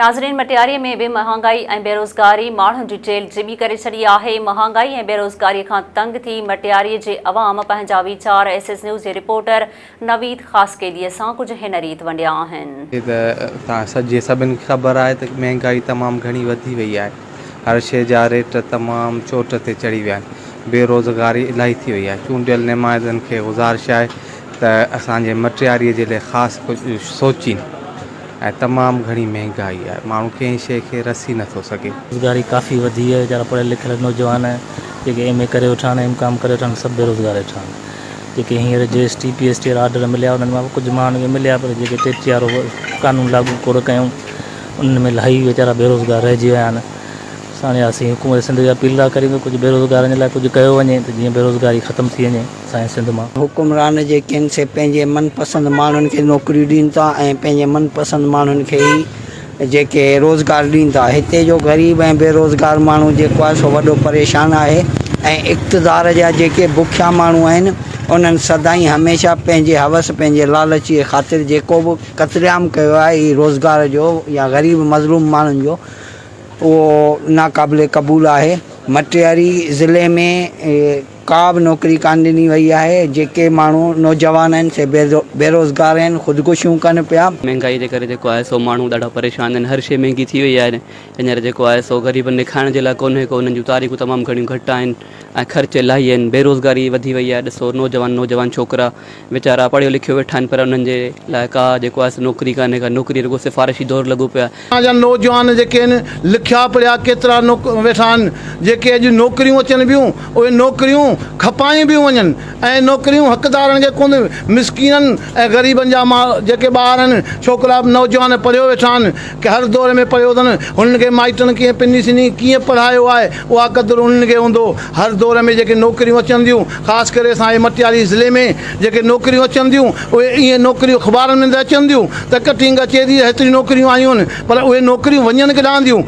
ناظرين مٽياري ۾ به مهانگائي ۽ بيروزگاري ماڻهن جي چيلهه جهٻي ڪري ڇڏي آهي، مهانگائي ۽ بيروزگاري کان تنگ ٿي مٽياري جي عوام پنهنجا ويچار ايس ايس نيوز جي رپورٽر نويد خاصخيلي سان ڪجهه هن ريت ونڊيا آهن. هي ته توهان سڄي سڀن کي خبر آهي ته مهنگائي تمام گهڻي وڌي وئي آهي هر شيء جا ريٽ تمام چوٽ تي چڙهي ويا آهن بيروزگاري الاهي ٿي وئي آهي چونڊيل نمائندن کي گذارش آهي ته اسان جي مٽياري جي لاء خاص ڪجهه سوچين. ۽ تمام گهڻي مهنگائي آهي ماڻهو ڪنهن شيء کي رسي نٿو سگهي. بيروزگاري ڪافي وڌي آهي ويچارا پڙهيل لکيل نوجوان جيڪي ايم اي ڪري ويٺا آهن ايم ڪام ڪري ويٺا آهن سڀ بيروزگار ويٺا آهن جيڪي هينئر جي S T P S T وارا آرڊر مليا انهن مان به ڪجهه ماڻهن کي مليا پر جيڪي ٽي ٽي وارو قانون لاڳو ڪونه ڪيائون انهن ۾ الاهي ويچارا بيروزگار رهجي ويا آهن اسان اسين حڪومت سنڌ کي اپيل ٿا ڪريون ته ڪجهه بيروزگارن جي لاء ڪجهه ڪيو وڃي ته جيئن بيروزگاري ختم ٿي وڃي. اسان جي سنڌ مان. حڪمران جيڪي آهن سي پنهنجي من پسند ماڻهن کي نوڪريون ڏين ٿا ۽ پنهنجي من پسند ماڻهن کي ئي جيڪي روزگار ڏين ٿا هتي جو غريب ۽ بيروزگار ماڻهو جيڪو آهي سو وڏو پريشان آهي ۽ اقتدار جا جيڪي بکيا ماڻهو آهن انهن سدائين هميشه پنهنجي حوس پنهنجي لالچ جي خاطر جيڪو به قتل عام ڪيو آهي هي روزگار جو يا غريب مظلوم ماڻهن جو اهو ناقابل قبول آهي مٽياري ضلعي ۾ ڪا به نوڪري ڪانه ڏني وئي آهي، جيڪي ماڻهو نوجوان آهن سي بيروزگار آهن، خودڪشيون ڪن پيا. مهنگائي جي ڪري جيڪو آهي سو ماڻهو ڏاڍا پريشان آهن هر شيء مهنگي ٿي وئي آهي هينئر جيڪو آهي سو غريبن کي کائڻ جي لاء ڪونهي ڪو انهن جون تاريخون تمام گهڻيون گهٽ آهن ۽ خرچ الاهي آهن بيروزگاري وڌي وئي آهي ڏسو نوجوان نوجوان ڇوڪرا ويچارا پڙهيو لکيو ويٺا آهن پر انهن جي لاء ڪا جيڪو آهي سو نوڪري ڪانهي ڪا نوڪري رڳو سفارشي دور لڳو پيو آهي. اسان جا نوجوان جيڪي آهن لکيا پڙهيا ڪيترا ويٺا آهن جيڪي اڄ نوڪريون اچن پيون اهي نوڪريون کپايون پيون وڃن ۽ نوڪريون حقدارن کي ڪونه مسڪينن ۽ غريبن جا ما جيڪي ٻار آهن ڇوڪرا نوجوان پڙهيو ويٺا آهن ڪي هر دور ۾ پڙهيو اٿن هنن کي مائٽن ڪيئن پني سني ڪيئن پڙهايو آهي اها قدر انهن کي هوندو هر دور ۾ جيڪي نوڪريون اچن ٿيون خاص ڪري اسان جي مٽياري ضلعي ۾ جيڪي نوڪريون اچن ٿيون اهي ايئن نوڪريون اخبارن ۾ ته اچن ٿيون ته ڪٽنگ اچي ٿي ته هيتريون نوڪريون آيون آهن پر اهي نوڪريون وڃن ڪيڏانهن ٿيون.